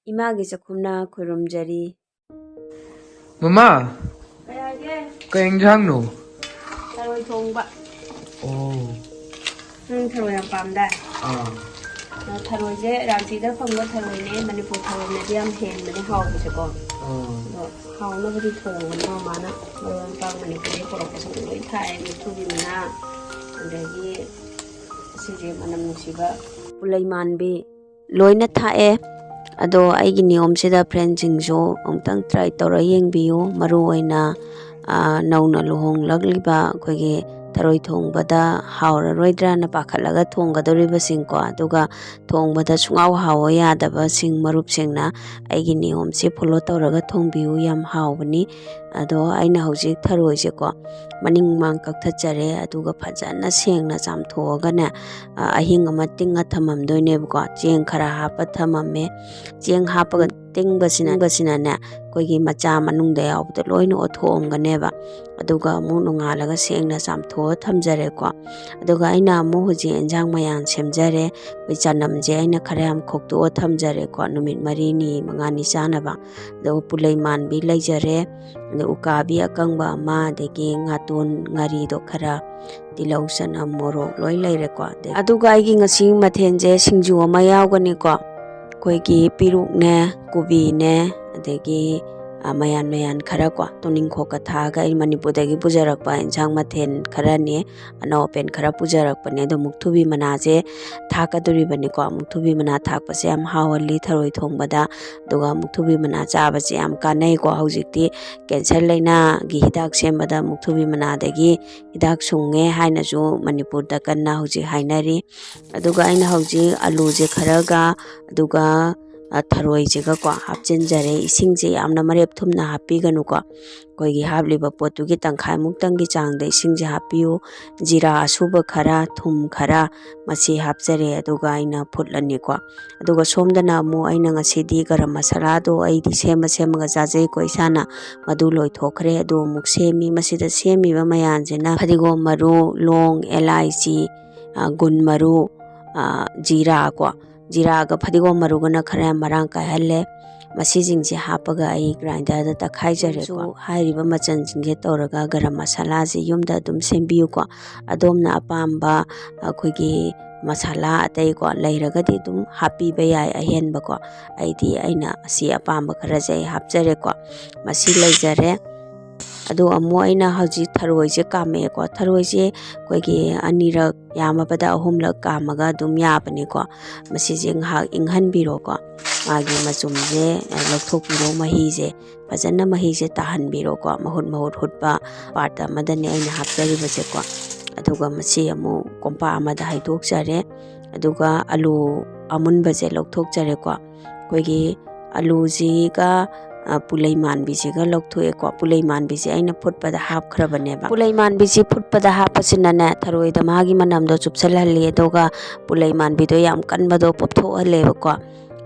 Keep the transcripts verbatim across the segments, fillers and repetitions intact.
ꯏꯃꯥꯒꯤ ꯆꯥꯛꯈꯨꯝꯅ ꯈꯨꯔꯨꯝꯖꯔꯤ꯫ ꯃꯃꯥ, ꯀꯩ ꯍꯥꯏꯒꯦ? ꯀꯩ ꯏꯟꯖꯥꯡꯅꯣ? ꯊꯔꯣꯏ ꯊꯣꯡꯕ꯫ ꯑꯣ꯫ ꯅꯪ ꯊꯔꯣꯏ ꯌꯥꯝ ꯄꯥꯝꯗꯥꯏ? ꯑꯥ꯫ ꯑꯗꯣ ꯊꯔꯣꯏꯁꯦ ꯔꯥꯟꯆꯤꯗ ꯐꯪꯕ ꯊꯔꯣꯏꯅꯦ, ꯃꯅꯤꯄꯨꯔ ꯊꯔꯣꯏꯅꯗꯤ ꯌꯥꯝ ꯍꯦꯟꯕꯅꯦ ꯍꯥꯎꯕꯁꯦꯀꯣ꯫ ꯑꯥ꯫ ꯑꯗꯣ ꯍꯥꯎꯅꯕꯗꯤ ꯊꯣꯡꯕꯅꯦ ꯃꯃꯥꯅ꯫ ꯃꯔꯣꯏ ꯃꯄꯥꯡ ꯃꯅꯤꯄꯨꯔꯗꯒꯤ ꯄꯨꯔꯛꯄꯁꯤꯡꯗꯣ ꯂꯣꯏ ꯊꯥꯛꯑꯦ, ꯃꯨꯛꯊ꯭ꯔꯨꯕꯤ ꯃꯅꯥ, ꯑꯗꯒꯤ ꯁꯤꯁꯦ ꯃꯅꯝ ꯅꯨꯡꯁꯤꯕ ꯄꯨꯂꯩ ꯃꯥꯟꯕꯤ, ꯂꯣꯏꯅ ꯊꯥꯛꯑꯦ꯫ ꯑꯗꯣ ꯑꯩꯒꯤ ꯅꯤꯌꯣꯝꯁꯤꯗ ꯐ꯭ꯔꯦꯟꯁꯤꯡꯁꯨ ꯑꯃꯨꯛꯇꯪ ꯇ꯭ꯔꯥꯏ ꯇꯧꯔ ꯌꯦꯡꯕꯤꯌꯨ꯫ ꯃꯔꯨ ꯑꯣꯏꯅ, ꯑ, ꯅꯧꯅ ꯂꯨꯍꯣꯡꯂꯛꯂꯤꯕ ꯑꯩꯈꯣꯏꯒꯤ ꯊꯔꯣꯏ ꯊꯣꯡꯕꯗ ꯍꯥꯎꯔꯔꯣꯏꯗ꯭ꯔꯅ ꯄꯥꯈꯠꯂꯒ ꯊꯣꯡꯒꯗꯧꯔꯤꯕꯁꯤꯡꯀꯣ, ꯑꯗꯨꯒ ꯊꯣꯡꯕꯗ ꯁꯨꯡꯍꯥꯎ ꯍꯥꯎꯑꯣ ꯌꯥꯗꯕꯁꯤꯡ ꯃꯔꯨꯞꯁꯤꯡꯅ ꯑꯩꯒꯤ ꯅꯤꯌꯣꯝꯁꯤ ꯐꯣꯂꯣ ꯇꯧꯔꯒ ꯊꯣꯡꯕꯤꯌꯨ, ꯌꯥꯝ ꯍꯥꯎꯕꯅꯤ꯫ ꯑꯗꯣ ꯑꯩꯅ ꯍꯧꯖꯤꯛ ꯊꯔꯣꯏꯁꯦꯀꯣ, ꯃꯅꯤꯡ ꯃꯃꯥꯡ ꯀꯛꯊꯠꯆꯔꯦ, ꯑꯗꯨꯒ ꯐꯖꯅ ꯁꯦꯡꯅ ꯆꯥꯝꯊꯣꯛꯑꯒꯅꯦ, ꯑ, ꯑꯍꯤꯡ ꯑꯃ ꯇꯤꯡꯉ ꯊꯝꯃꯝꯗꯣꯏꯅꯦꯕꯀꯣ꯫ ꯆꯦꯡ ꯈꯔ ꯍꯥꯞꯄ ꯊꯝꯃꯝꯃꯦ꯫ ꯆꯦꯡ ꯍꯥꯞꯄꯒ ꯇꯤꯡꯕꯁꯤꯅ, ꯇꯤꯡꯕꯁꯤꯅꯅꯦ, ꯑꯩꯈꯣꯏꯒꯤ ꯃꯆꯥ ꯃꯅꯨꯡꯗ ꯌꯥꯎꯕꯗꯣ ꯂꯣꯏꯅ ꯑꯣꯠꯊꯣꯛꯑꯝꯒꯅꯦꯕ꯫ ꯑꯗꯨꯒ ꯑꯃꯨꯛ ꯅꯣꯡꯉꯥꯜꯂꯒ ꯁꯦꯡꯅ ꯆꯥꯝꯊꯣꯛꯑ ꯊꯝꯖꯔꯦꯀꯣ꯫ ꯑꯗꯨꯒ ꯑꯩꯅ ꯑꯃꯨꯛ ꯍꯧꯖꯤꯛ ꯑꯦꯟꯖꯥꯡ ꯃꯌꯥꯟ ꯁꯦꯝꯖꯔꯦ꯫ ꯑꯩꯈꯣꯏ ꯆꯅꯝꯁꯦ ꯑꯩꯅ ꯈꯔ ꯌꯥꯝ ꯈꯣꯛꯇꯣꯛꯑ ꯊꯝꯖꯔꯦꯀꯣ, ꯅꯨꯃꯤꯠ ꯃꯔꯤꯅꯤ ꯃꯉꯥꯅꯤ ꯆꯥꯅꯕ꯫ ꯑꯗꯨꯒ ꯄꯨꯂꯩ ꯃꯥꯟꯕꯤ ꯂꯩꯖꯔꯦ, ꯑꯗ ꯎꯀꯥꯕꯤ ꯑꯀꯪꯕ ꯑꯃ, ꯑꯗꯒꯤ ꯉꯥꯇꯣꯟ ꯉꯥꯔꯤꯗꯣ ꯈꯔ, ꯇꯤꯜꯍꯧ, ꯆꯅꯝ, ꯃꯣꯔꯣꯛ ꯂꯣꯏ ꯂꯩꯔꯦꯀꯣ꯫ ꯑꯗꯩ, ꯑꯗꯨꯒ ꯑꯩꯒꯤ ꯉꯁꯤ ꯃꯊꯦꯜꯁꯦ ꯁꯤꯡꯖꯨ ꯑꯃ ꯌꯥꯎꯒꯅꯤꯀꯣ꯫ ꯑꯩꯈꯣꯏꯒꯤ ꯄꯦꯔꯨꯛꯅꯦ, ꯀꯣꯕꯤꯅꯦ, ꯑꯗꯒꯤ, ꯑ, ꯃꯌꯥꯟ ꯃꯌꯥꯟ ꯈꯔ ꯀꯣ, ꯇꯨꯅꯤꯡꯈꯣꯛꯀ ꯊꯥꯛꯑꯒ ꯑꯩ ꯃꯅꯤꯄꯨꯔꯗꯒꯤ ꯄꯨꯖꯔꯛꯄ ꯏꯟꯁꯥꯡ ꯃꯊꯦꯜ ꯈꯔꯅꯦ, ꯑꯅꯧ ꯑꯄꯦꯟ ꯈꯔ ꯄꯨꯖꯔꯛꯄꯅꯦ꯫ ꯑꯗꯣ ꯃꯨꯛꯊ꯭ꯔꯨꯕꯤ ꯃꯅꯥꯁꯦ ꯊꯥꯛꯀꯗꯣꯔꯤꯕꯅꯤꯀꯣ꯫ ꯃꯨꯛꯊ꯭ꯔꯨꯕꯤ ꯃꯅꯥ ꯊꯥꯛꯄꯁꯦ ꯌꯥꯝ ꯍꯥꯎꯍꯜꯂꯤ ꯊꯔꯣꯏ ꯊꯣꯡꯕꯗ꯫ ꯑꯗꯨꯒ ꯃꯨꯛꯊ꯭ꯔꯨꯕꯤ ꯃꯅꯥ ꯆꯥꯕꯁꯦ ꯌꯥꯝ ꯀꯥꯟꯅꯩꯀꯣ꯫ ꯍꯧꯖꯤꯛꯇꯤ ꯀꯦꯟꯁꯔ ꯂꯥꯏꯅꯥꯒꯤ ꯍꯤꯗꯥꯛ ꯁꯦꯝꯕꯗ ꯃꯨꯛꯊ꯭ꯔꯨꯕꯤ ꯃꯅꯥꯗꯒꯤ ꯍꯤꯗꯥꯛ ꯁꯨꯡꯉꯦ ꯍꯥꯏꯅꯁꯨ ꯃꯅꯤꯄꯨꯔꯗ ꯀꯟꯅ ꯍꯧꯖꯤꯛ ꯍꯥꯏꯅꯔꯤ꯫ ꯑꯗꯨꯒ ꯑꯩꯅ ꯍꯧꯖꯤꯛ ꯑꯂꯨꯁꯦ ꯈꯔꯒ, ꯑꯗꯨꯒ, ꯑ, ꯊꯔꯣꯏꯁꯤꯒꯀꯣ ꯍꯥꯞꯆꯤꯟꯖꯔꯦ꯫ ꯏꯁꯤꯡꯁꯦ ꯌꯥꯝꯅ ꯃꯔꯦꯞ ꯊꯨꯝꯅ ꯍꯥꯞꯄꯤꯒꯅꯨꯀꯣ꯫ ꯑꯩꯈꯣꯏꯒꯤ ꯍꯥꯞꯂꯤꯕ ꯄꯣꯠꯇꯨꯒꯤ ꯇꯪꯈꯥꯏꯃꯨꯛꯇꯪꯒꯤ ꯆꯥꯡꯗ ꯏꯁꯤꯡꯁꯦ ꯍꯥꯞꯄꯤꯌꯨ꯫ ꯖꯤꯔꯥ ꯑꯁꯨꯕ ꯈꯔ, ꯊꯨꯝ ꯈꯔ, ꯃꯁꯤ ꯍꯥꯞꯆꯔꯦ꯫ ꯑꯗꯨꯒ ꯑꯩꯅ ꯐꯨꯠꯂꯅꯤꯀꯣ꯫ ꯑꯗꯨꯒ ꯁꯣꯝꯗꯅ ꯑꯃꯨꯛ ꯑꯩꯅ ꯉꯁꯤꯗꯤ ꯒꯔꯝ ꯃꯁꯥꯂꯥꯗꯣ ꯑꯩꯗꯤ ꯁꯦꯝꯃ ꯁꯦꯝꯃꯒ ꯆꯥꯖꯩꯀꯣ ꯏꯁꯥꯅ꯫ ꯃꯗꯨ ꯂꯣꯏꯊꯣꯛꯈ꯭ꯔꯦ꯫ ꯑꯗꯨ ꯑꯃꯨꯛ ꯁꯦꯝꯃꯤ꯫ ꯃꯁꯤꯗ ꯁꯦꯝꯃꯤꯕ ꯃꯌꯥꯝꯁꯤꯅ ꯐꯗꯤꯒꯣꯝ ꯃꯔꯨ, ꯂꯣꯡ, ꯑꯦꯂꯥꯏꯆꯤ, ꯑ, ꯒꯨꯟ ꯃꯔꯨ, ꯑ, ꯖꯤꯔꯥ ꯀꯣ, ꯖꯤꯔꯥꯒ ꯐꯗꯤꯒꯣꯝ ꯃꯔꯨꯒꯅ ꯈꯔ ꯌꯥꯝ ꯃꯔꯥꯡ ꯀꯥꯏꯍꯜꯂꯦ꯫ ꯃꯁꯤꯁꯤꯡꯁꯦ ꯍꯥꯞꯄꯒ ꯑꯩ grindꯔꯗ ꯇꯛꯈꯥꯏꯖꯔꯦꯀꯣ꯫ ꯍꯥꯏꯔꯤꯕ ꯃꯆꯜꯁꯤꯡꯁꯦ ꯇꯧꯔꯒ ꯒꯔꯝ ꯃꯁꯥꯂꯥꯁꯦ ꯌꯨꯝꯗ ꯑꯗꯨꯝ ꯁꯦꯝꯕꯤꯌꯨꯀꯣ꯫ ꯑꯗꯣꯝꯅ ꯑꯄꯥꯝꯕ ꯑꯩꯈꯣꯏꯒꯤ ꯃꯁꯥꯂꯥ ꯑꯇꯩꯀꯣ ꯂꯩꯔꯒꯗꯤ ꯑꯗꯨꯝ ꯍꯥꯞꯄꯤꯕ ꯌꯥꯏ ꯑꯍꯦꯟꯕꯀꯣ꯫ ꯑꯩꯗꯤ ꯑꯩꯅ ꯑꯁꯤ ꯑꯄꯥꯝꯕ ꯈꯔꯁꯦ ꯑꯩ ꯍꯥꯞꯆꯔꯦꯀꯣ꯫ ꯃꯁꯤ ꯂꯩꯖꯔꯦ꯫ ꯑꯗꯨ ꯑꯃꯨꯛ ꯑꯩꯅ ꯍꯧꯖꯤꯛ ꯊꯔꯣꯏꯁꯦ ꯀꯥꯝꯃꯛꯑꯦꯀꯣ꯫ ꯊꯔꯣꯏꯁꯦ ꯑꯩꯈꯣꯏꯒꯤ ꯑꯅꯤꯔꯛ, ꯌꯥꯝꯃꯕꯗ ꯑꯍꯨꯝꯂꯛ ꯀꯥꯝꯃꯒ ꯑꯗꯨꯝ ꯌꯥꯕꯅꯤꯀꯣ꯫ ꯃꯁꯤꯁꯦ ꯉꯥꯏꯍꯥꯛ ꯏꯪꯍꯟꯕꯤꯔꯣꯀꯣ꯫ ꯃꯥꯒꯤ ꯃꯆꯨꯝꯁꯦ ꯂꯧꯊꯣꯛꯄꯤꯔꯣ, ꯃꯍꯤꯁꯦ ꯐꯖꯅ, ꯃꯍꯤꯁꯦ ꯇꯥꯍꯟꯕꯤꯔꯣꯀꯣ꯫ ꯃꯍꯨꯠ ꯃꯍꯨꯠ ꯍꯨꯠꯄ part ꯑꯃꯗꯅꯦ ꯑꯩꯅ ꯍꯥꯞꯆꯔꯤꯕꯁꯦꯀꯣ꯫ ꯑꯗꯨꯒ ꯃꯁꯤ ꯑꯃꯨꯛ ꯀꯣꯝꯄꯥꯛ ꯑꯃꯗ ꯍꯩꯗꯣꯛꯆꯔꯦ꯫ ꯑꯗꯨꯒ ꯑꯂꯨ ꯑꯃꯨꯟꯕꯁꯦ ꯂꯧꯊꯣꯛꯆꯔꯦꯀꯣ꯫ ꯑꯩꯈꯣꯏꯒꯤ ꯑꯂꯨꯁꯤꯒ, ꯑ, ꯄꯨꯂꯩ ꯃꯥꯟꯕꯤꯁꯤꯒ ꯂꯧꯊꯣꯛꯑꯦꯀꯣ꯫ ꯄꯨꯂꯩ ꯃꯥꯟꯕꯤꯁꯦ ꯑꯩꯅ ꯐꯨꯠꯄꯗ ꯍꯥꯞꯈ꯭ꯔꯕꯅꯦꯕ꯫ ꯄꯨꯂꯩ ꯃꯥꯟꯕꯤꯁꯤ ꯐꯨꯠꯄꯗ ꯍꯥꯞꯄꯁꯤꯅꯅꯦ, ꯊꯔꯣꯏꯗ ꯃꯥꯒꯤ ꯃꯅꯝꯗꯣ ꯆꯨꯞꯁꯜꯍꯜꯂꯤ, ꯑꯗꯨꯒ ꯄꯨꯂꯩ ꯃꯥꯟꯕꯤꯗꯣ ꯌꯥꯝ ꯀꯟꯕꯗꯣ ꯄꯣꯞꯊꯣꯛꯍꯜꯂꯦꯕꯀꯣ꯫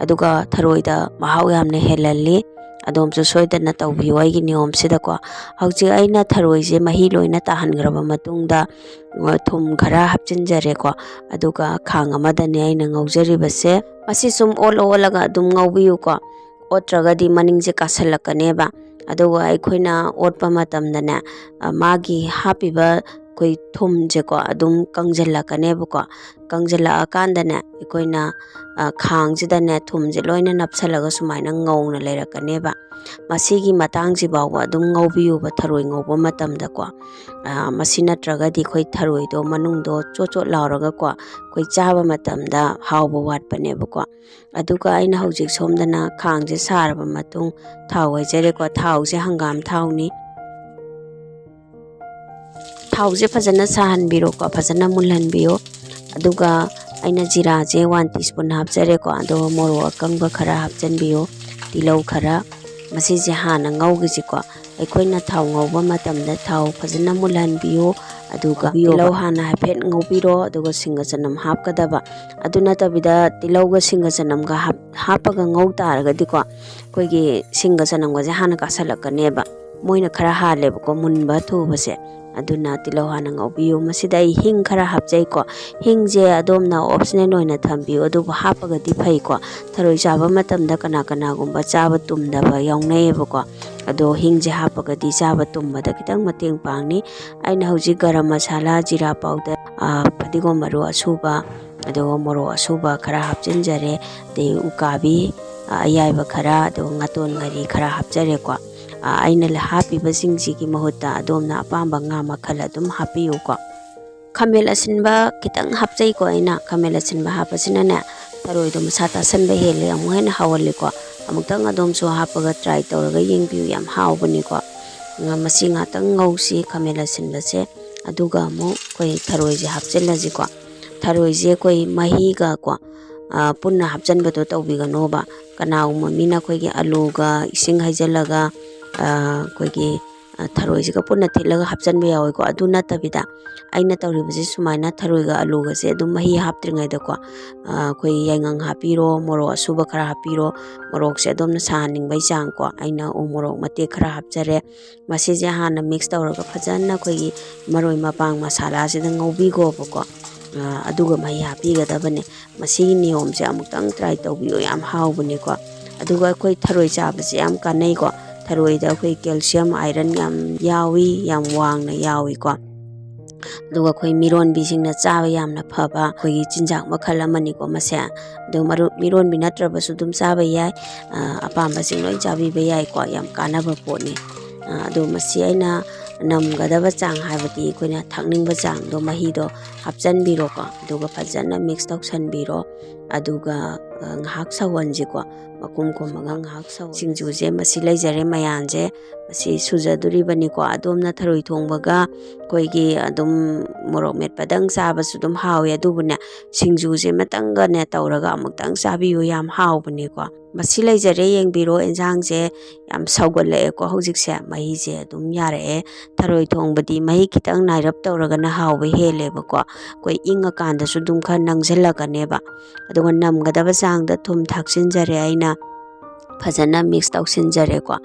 ꯑꯗꯨꯒ ꯊꯔꯣꯏꯗ ꯃꯍꯥꯎ ꯌꯥꯝꯅ ꯍꯦꯜꯍꯜꯂꯤ꯫ ꯑꯗꯣꯝꯁꯨ ꯁꯣꯏꯗꯅ ꯇꯧꯕꯤꯌꯨ ꯑꯩꯒꯤ ꯅꯤꯌꯣꯝꯁꯤꯗꯀꯣ꯫ ꯍꯧꯖꯤꯛ ꯑꯩꯅ ꯊꯔꯣꯏꯁꯦ ꯃꯍꯤ ꯂꯣꯏꯅ ꯇꯥꯍꯟꯈ꯭ꯔꯕ ꯃꯇꯨꯡꯗ, ꯑ, ꯊꯨꯝ ꯈꯔ ꯍꯥꯞꯆꯤꯟꯖꯔꯦꯀꯣ꯫ ꯑꯗꯨꯒ ꯈꯥꯡ ꯑꯃꯗꯅꯦ ꯑꯩꯅ ꯉꯧꯖꯔꯤꯕꯁꯦ꯫ ꯃꯁꯤ ꯁꯨꯝ ꯑꯣꯠꯂ ꯑꯣꯠꯂꯒ ꯑꯗꯨꯝ ꯉꯧꯕꯤꯌꯨꯀꯣ꯫ ꯑꯣꯠꯇ꯭ꯔꯒꯗꯤ ꯃꯅꯤꯡꯁꯦ ꯀꯥꯁꯜꯂꯛꯀꯅꯦꯕ꯫ ꯑꯗꯨꯒ ꯑꯩꯈꯣꯏꯅ ꯑꯣꯠꯄ ꯃꯇꯝꯗꯅꯦ, ꯑ, ꯃꯥꯒꯤ ꯍꯥꯞꯄꯤꯕ ꯑꯩꯈꯣꯏ ꯊꯨꯝꯁꯦꯀꯣ ꯑꯗꯨꯝ ꯀꯪꯁꯤꯜꯂꯛꯀꯅꯦꯕꯀꯣ꯫ ꯀꯪꯁꯤꯜꯂꯛꯑꯀꯥꯟꯗꯅꯦ ꯑꯩꯈꯣꯏꯅ, ꯑ, ꯈꯥꯡꯁꯤꯗꯅꯦ ꯊꯨꯝꯁꯦ ꯂꯣꯏꯅ ꯅꯞꯁꯜꯂꯒ ꯁꯨꯃꯥꯏꯅ ꯉꯧꯅ ꯂꯩꯔꯛꯀꯅꯦꯕ꯫ ꯃꯁꯤꯒꯤ ꯃꯇꯥꯡꯁꯤ ꯐꯥꯎꯕ ꯑꯗꯨꯝ ꯉꯧꯕꯤꯌꯨꯕ ꯊꯔꯣꯏ ꯉꯧꯕ ꯃꯇꯝꯗꯀꯣ꯫ ꯑ, ꯃꯁꯤ ꯅꯠꯇ꯭ꯔꯒꯗꯤ ꯑꯩꯈꯣꯏ ꯊꯔꯣꯏꯗꯣ ꯃꯅꯨꯡꯗꯣ ꯆꯣꯠ ꯆꯣꯠ ꯂꯥꯎꯔꯒꯀꯣ ꯑꯩꯈꯣꯏ ꯆꯥꯕ ꯃꯇꯝꯗ ꯍꯥꯎꯕ ꯋꯥꯠꯄꯅꯦꯕꯀꯣ꯫ ꯑꯗꯨꯒ ꯑꯩꯅ ꯍꯧꯖꯤꯛ ꯁꯣꯝꯗꯅ ꯈꯥꯡꯁꯦ ꯁꯥꯔꯕ ꯃꯇꯨꯡ ꯊꯥꯎ ꯍꯩꯖꯔꯦꯀꯣ꯫ ꯊꯥꯎꯁꯦ ꯍꯪꯒꯥꯝ ꯊꯥꯎꯅꯤ꯫ ꯊꯥꯎꯁꯦ ꯐꯖꯅ ꯁꯥꯍꯟꯕꯤꯔꯣꯀꯣ, ꯐꯖꯅ ꯃꯨꯜꯍꯟꯕꯤꯌꯣ꯫ ꯑꯗꯨꯒ ꯑꯩꯅ ꯖꯤꯔꯥꯁꯦ one teaspoon ꯍꯥꯞꯆꯔꯦꯀꯣ꯫ ꯑꯗꯨꯒ ꯃꯣꯔꯣꯛ ꯑꯀꯪꯕ ꯈꯔ ꯍꯥꯞꯆꯤꯟꯕꯤꯌꯣ, ꯇꯤꯜꯍꯧ ꯈꯔ꯫ ꯃꯁꯤꯁꯦ ꯍꯥꯟꯅ ꯉꯧꯈꯤꯁꯤꯀꯣ꯫ ꯑꯩꯈꯣꯏꯅ ꯊꯥꯎ ꯉꯧꯕ ꯃꯇꯝꯗ ꯊꯥꯎ ꯐꯖꯅ ꯃꯨꯜꯍꯟꯕꯤꯌꯨ꯫ ꯑꯗꯨꯒ ꯇꯤꯜꯍꯧ ꯍꯥꯟꯅ ꯍꯥꯏꯐꯦꯠ ꯉꯧꯕꯤꯔꯣ, ꯑꯗꯨꯒ ꯁꯤꯡꯒ ꯆꯅꯝ ꯍꯥꯞꯀꯗꯕ꯫ ꯑꯗꯨ ꯅꯠꯇꯕꯤꯗ ꯇꯤꯜꯍꯧꯒ ꯁꯤꯡꯒ ꯆꯅꯝꯒ ꯍꯥꯞ-, ꯍꯥꯞꯄꯒ ꯉꯧ ꯇꯥꯔꯒꯗꯤꯀꯣ, ꯑꯩꯈꯣꯏꯒꯤ ꯁꯤꯡꯒ ꯆꯅꯝꯒꯁꯦ ꯍꯥꯟꯅ ꯀꯥꯁꯜꯂꯛꯀꯅꯦꯕ꯫ ꯃꯣꯏꯅ ꯈꯔ ꯍꯥꯜꯂꯦꯕꯀꯣ ꯃꯨꯟꯕ ꯊꯨꯕꯁꯦ꯫ ꯑꯗꯨꯅ ꯇꯤꯜꯍꯧ ꯍꯥꯟꯅ ꯉꯧꯕꯤꯌꯨ꯫ ꯃꯁꯤꯗ ꯑꯩ ꯍꯤꯡ ꯈꯔ ꯍꯥꯞꯆꯩꯀꯣ꯫ ꯍꯤꯡꯁꯦ ꯑꯗꯣꯝꯅ optional ꯑꯣꯏꯅ ꯊꯝꯕꯤꯌꯨ, ꯑꯗꯨꯕꯨ ꯍꯥꯞꯄꯒꯗꯤ ꯐꯩꯀꯣ꯫ ꯊꯔꯣꯏ ꯆꯥꯕ ꯃꯇꯝꯗ ꯀꯅꯥ ꯀꯅꯥꯒꯨꯝꯕ ꯆꯥꯕ ꯇꯨꯝꯗꯕ ꯌꯥꯎꯅꯩꯌꯦꯕꯀꯣ꯫ ꯑꯗꯣ ꯍꯤꯡꯁꯦ ꯍꯥꯞꯄꯒꯗꯤ ꯆꯥꯕ ꯇꯨꯝꯕꯗ ꯈꯤꯇꯪ ꯃꯇꯦꯡ ꯄꯥꯡꯅꯤ꯫ ꯑꯩꯅ ꯍꯧꯖꯤꯛ ꯒꯔꯝ ꯃꯁꯥꯂꯥ, ꯖꯤꯔꯥ ꯄꯥꯎꯗꯔ, ꯑ, ꯐꯗꯤꯒꯣꯝ ꯃꯔꯨ ꯑꯁꯨꯕ, ꯑꯗꯨꯒ ꯃꯣꯔꯣꯛ ꯑꯁꯨꯕ ꯈꯔ ꯍꯥꯞꯆꯤꯟꯖꯔꯦ꯫ ꯑꯗꯩ ꯎꯀꯥꯕꯤ, ꯑ, ꯑꯌꯥꯏꯕ ꯈꯔ, ꯑꯗꯨꯒ ꯉꯥꯇꯣꯟ ꯉꯥꯔꯤ ꯈꯔ ꯍꯥꯞꯆꯔꯦꯀꯣ꯫ ꯑ, ꯑꯩꯅ ꯍꯥꯞꯄꯤꯕꯁꯤꯡꯁꯤꯒꯤ ꯃꯍꯨꯠꯇ ꯑꯗꯣꯝꯅ ꯑꯄꯥꯝꯕ ꯉꯥ ꯃꯈꯜ ꯑꯗꯨꯝ ꯍꯥꯞꯄꯤꯌꯨꯀꯣ꯫ ꯈꯥꯃꯦꯟ ꯑꯁꯤꯟꯕ ꯈꯤꯇꯪ ꯍꯥꯞꯆꯩꯀꯣ ꯑꯩꯅ꯫ ꯈꯥꯃꯦꯟ ꯑꯁꯤꯟꯕ ꯍꯥꯞꯄꯁꯤꯅꯅꯦ, ꯊꯔꯣꯏꯗꯣ ꯃꯁꯥ ꯇꯥꯁꯟꯕ ꯍꯦꯜꯂꯦ, ꯑꯃꯨꯛ ꯍꯦꯟꯅ ꯍꯥꯎꯍꯜꯂꯤꯀꯣ꯫ ꯑꯃꯨꯛꯇꯪ ꯑꯗꯣꯝꯁꯨ ꯍꯥꯞꯄꯒ try ꯇꯧꯔꯒ ꯌꯦꯡꯕꯤꯌꯨ, ꯌꯥꯝ ꯍꯥꯎꯕꯅꯤꯀꯣ꯫ ꯉ-, ꯃꯁꯤ ꯉꯥꯛꯇꯪ ꯉꯧꯁꯤ, ꯈꯥꯃꯦꯟ ꯑꯁꯤꯟꯕꯁꯦ꯫ ꯑꯗꯨꯒ ꯑꯃꯨꯛ ꯑꯩꯈꯣꯏ ꯊꯔꯣꯏꯁꯦ ꯍꯥꯞꯆꯤꯜꯂꯁꯤꯀꯣ꯫ ꯊꯔꯣꯏꯁꯦ ꯑꯩꯈꯣꯏ ꯃꯍꯤꯒ ꯀꯣ, ꯑ, ꯄꯨꯟꯅ ꯍꯥꯞꯆꯤꯟꯕꯗꯣ ꯇꯧꯕꯤꯒꯅꯣꯕ꯫ ꯀꯅꯥꯒꯨꯝꯕ ꯃꯤꯅ ꯑꯩꯈꯣꯏꯒꯤ ꯑꯂꯨꯒ ꯏꯁꯤꯡ ꯍꯩꯖꯤꯜꯂꯒ, ꯑ, ꯑꯩꯈꯣꯏꯒꯤ, ꯑ, ꯊꯔꯣꯏꯁꯤꯒ ꯄꯨꯟꯅ ꯊꯤꯠꯂꯒ ꯍꯥꯞꯆꯤꯟꯕ ꯌꯥꯎꯋꯤꯀꯣ꯫ ꯑꯗꯨ ꯅꯠꯇꯕꯤꯗ ꯑꯩꯅ ꯇꯧꯔꯤꯕꯁꯤ ꯁꯨꯃꯥꯏꯅ ꯊꯔꯣꯏꯒ ꯑꯂꯨꯒꯁꯦ ꯑꯗꯨꯝ ꯃꯍꯤ ꯍꯥꯞꯇ꯭ꯔꯤꯉꯩꯗꯀꯣ, ꯑ, ꯑꯩꯈꯣꯏ ꯌꯥꯏꯉꯪ ꯍꯥꯞꯄꯤꯔꯣ, ꯃꯣꯔꯣꯛ ꯑꯁꯨꯕ ꯈꯔ ꯍꯥꯞꯄꯤꯔꯣ, ꯃꯣꯔꯣꯛꯁꯦ ꯑꯗꯣꯝꯅ ꯁꯥꯍꯟꯅꯤꯡꯕꯩ ꯆꯥꯡ ꯀꯣ꯫ ꯑꯩꯅ ꯎ ꯃꯣꯔꯣꯛ ꯃꯇꯦꯛ ꯈꯔ ꯍꯥꯞꯆꯔꯦ꯫ ꯃꯁꯤꯁꯦ ꯍꯥꯟꯅ mix ꯇꯧꯔꯒ ꯐꯖꯅ ꯑꯩꯈꯣꯏꯒꯤ ꯃꯔꯣꯏ ꯃꯄꯥꯡ ꯃꯁꯥꯂꯥꯁꯤꯗ ꯉꯧꯕꯤꯈꯣꯕꯀꯣ꯫ ꯑ, ꯑꯗꯨꯒ ꯃꯍꯤ ꯍꯥꯞꯄꯤꯒꯗꯕꯅꯦ꯫ ꯃꯁꯤꯒꯤ ꯅꯤꯌꯣꯝꯁꯦ ꯑꯃꯨꯛꯇꯪ try ꯇꯧꯕꯤꯌꯨ, ꯌꯥꯝ ꯍꯥꯎꯕꯅꯤꯀꯣ꯫ ꯑꯗꯨꯒ ꯑꯩꯈꯣꯏ ꯊꯔꯣꯏ ꯆꯥꯕꯁꯦ ꯌꯥꯝ ꯀꯥꯟꯅꯩꯀꯣ꯫ ꯊꯔꯣꯏꯗ ꯑꯩꯈꯣꯏ calcium, iron ꯌꯥꯝ ꯌꯥꯎꯏ, ꯌꯥꯝ ꯋꯥꯡꯅ ꯌꯥꯎꯏꯀꯣ꯫ ꯑꯗꯨꯒ ꯑꯩꯈꯣꯏ ꯃꯤꯔꯣꯟꯕꯤꯁꯤꯡꯅ ꯆꯥꯕ ꯌꯥꯝꯅ ꯐꯕ ꯑꯩꯈꯣꯏꯒꯤ ꯆꯤꯟꯖꯥꯛ ꯃꯈꯜ ꯑꯃꯅꯤꯀꯣ ꯃꯁꯦ꯫ ꯑꯗꯣ ꯃꯔꯨ-, ꯃꯤꯔꯣꯟꯕꯤ ꯅꯠꯇ꯭ꯔꯕꯁꯨ ꯑꯗꯨꯝ ꯆꯥꯕ ꯌꯥꯏ꯫ ꯑ, ꯑꯄꯥꯝꯕꯁꯤꯡ ꯂꯣꯏ ꯆꯥꯕꯤꯕ ꯌꯥꯏꯀꯣ꯫ ꯌꯥꯝ ꯀꯥꯟꯅꯕ ꯄꯣꯠꯅꯤ꯫ ꯑ, ꯑꯗꯣ ꯃꯁꯤ ꯑꯩꯅ ꯅꯝꯒꯗꯕ ꯆꯥꯡ, ꯍꯥꯏꯕꯗꯤ ꯑꯩꯈꯣꯏꯅ ꯊꯛꯅꯤꯡꯕ ꯆꯥꯡꯗꯣ ꯃꯍꯤꯗꯣ ꯍꯥꯞꯆꯟꯕꯤꯔꯣꯀꯣ꯫ ꯑꯗꯨꯒ ꯐꯖꯅ mix ꯇꯧꯁꯟꯕꯤꯔꯣ꯫ ꯑꯗꯨꯒ, ꯑ, ꯉꯥꯏꯍꯥꯛ ꯁꯧꯍꯟꯁꯤꯀꯣ꯫ ꯃꯈꯨꯝ ꯈꯨꯝꯃꯒ ꯉꯥꯏꯍꯥꯛ ꯁꯧꯍꯟ-, ꯁꯤꯡꯖꯨꯁꯦ ꯃꯁꯤ ꯂꯩꯖꯔꯦ ꯃꯌꯥꯟꯁꯦ꯫ ꯃꯁꯤ ꯁꯨꯖꯗꯣꯔꯤꯕꯅꯤꯀꯣ꯫ ꯑꯗꯣꯝꯅ ꯊꯔꯣꯏ ꯊꯣꯡꯕꯒ ꯑꯩꯈꯣꯏꯒꯤ ꯑꯗꯨꯝ ꯃꯣꯔꯣꯛ ꯃꯦꯠꯄꯗꯪ ꯆꯥꯕꯁꯨ ꯑꯗꯨꯝ ꯍꯥꯎꯋꯦ꯫ ꯑꯗꯨꯕꯨꯅꯦ, ꯁꯤꯡꯖꯨꯁꯦ ꯑꯃꯇꯪꯒꯅꯦ ꯇꯧꯔꯒ ꯑꯃꯨꯛꯇꯪ ꯆꯥꯕꯤꯌꯨ, ꯌꯥꯝ ꯍꯥꯎꯕꯅꯤꯀꯣ꯫ ꯃꯁꯤ ꯂꯩꯖꯔꯦ, ꯌꯦꯡꯕꯤꯔꯣ꯫ ꯏꯟꯁꯥꯡꯁꯦ ꯌꯥꯝ ꯁꯧꯒꯠꯂꯛꯑꯦꯀꯣ ꯍꯧꯖꯤꯛꯁꯦ꯫ ꯃꯍꯤꯁꯦ ꯑꯗꯨꯝ ꯌꯥꯔꯛꯑꯦ꯫ ꯊꯔꯣꯏ ꯊꯣꯡꯕꯗꯤ ꯃꯍꯤ ꯈꯤꯇꯪ ꯅꯥꯏꯔꯞ ꯇꯧꯔꯒꯅ ꯍꯥꯎꯕ ꯍꯦꯜꯂꯦꯕꯀꯣ꯫ ꯑꯩꯈꯣꯏ ꯏꯪꯉꯀꯥꯟꯗꯁꯨ ꯑꯗꯨꯝ ꯈꯔ ꯅꯪꯁꯤꯜꯂꯛꯀꯅꯦꯕ꯫ ꯑꯗꯨꯒ ꯅꯝꯒꯗꯕ ꯆꯥꯡꯗ ꯊꯨꯝ ꯊꯥꯛꯆꯤꯟꯖꯔꯦ ꯑꯩꯅ꯫ ꯐꯖꯅ ꯃꯤꯛꯁ ꯇꯧꯁꯤꯟꯖꯔꯦꯀꯣ꯫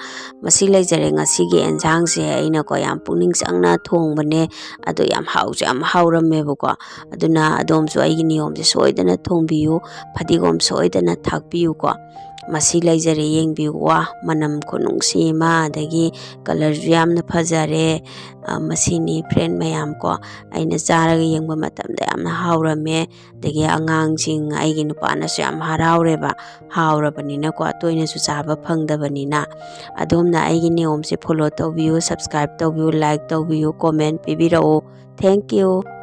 ꯃꯁꯤ ꯂꯩꯖꯔꯦ ꯉꯁꯤꯒꯤ ꯑꯦꯟꯁꯥꯡꯁꯦ꯫ ꯑꯩꯅꯀꯣ ꯌꯥꯝ ꯄꯨꯛꯅꯤꯡ ꯆꯪꯅ ꯊꯣꯡꯕꯅꯦ, ꯑꯗꯣ ꯌꯥꯝ ꯍꯥꯎꯁꯨ ꯌꯥꯝ ꯍꯥꯎꯔꯝꯃꯦꯕꯀꯣ꯫ ꯑꯗꯨꯅ ꯑꯗꯣꯝꯁꯨ ꯑꯩꯒꯤ ꯅꯤꯌꯣꯝꯁꯦ ꯁꯣꯏꯗꯅ ꯊꯣꯡꯕꯤꯌꯨ, ꯐꯗꯤꯒꯣꯝ ꯁꯣꯏꯗꯅ ꯊꯥꯛꯄꯤꯌꯨꯀꯣ꯫ ꯃꯁꯤ ꯂꯩꯖꯔꯦ, ꯌꯦꯡꯕꯤꯌꯨ꯫ ꯋꯥ, ꯃꯅꯝ ꯈꯨꯅꯨꯡꯁꯤ ꯑꯃ, ꯑꯗꯒꯤ ꯀꯂꯔꯁꯨ ꯌꯥꯝꯅ ꯐꯖꯔꯦ꯫ ꯑ, ꯃꯁꯤꯅꯤ ꯐ꯭ꯔꯦꯟ ꯃꯌꯥꯝ ꯀꯣ, ꯑꯩꯅ ꯆꯥꯔꯒ ꯌꯦꯡꯕ ꯃꯇꯝꯗ ꯌꯥꯝꯅ ꯍꯥꯎꯔꯝꯃꯦ꯫ ꯑꯗꯒꯤ ꯑꯉꯥꯡꯁꯤꯡ, ꯑꯩꯒꯤ ꯅꯨꯄꯥꯅꯁꯨ ꯌꯥꯝ ꯍꯔꯥꯎꯔꯦꯕ꯫ ꯍꯥꯎꯔꯕꯅꯤꯅꯀꯣ, ꯇꯣꯏꯅꯁꯨ ꯆꯥꯕ ꯐꯪꯗꯕꯅꯤꯅ꯫ ꯑꯗꯣꯝꯅ ꯑꯩꯒꯤ ꯅꯤꯌꯣꯝꯁꯦ ꯐꯣꯂꯣ ꯇꯧꯕꯤꯌꯨ, ꯁꯕꯁꯀ꯭ꯔꯥꯏꯕ ꯇꯧꯕꯤꯌꯨ, ꯂꯥꯏꯛ ꯇꯧꯕꯤꯌꯨ, ꯀꯣꯃꯦꯟ ꯄꯤꯕꯤꯔꯛꯎ꯫ Thank you꯫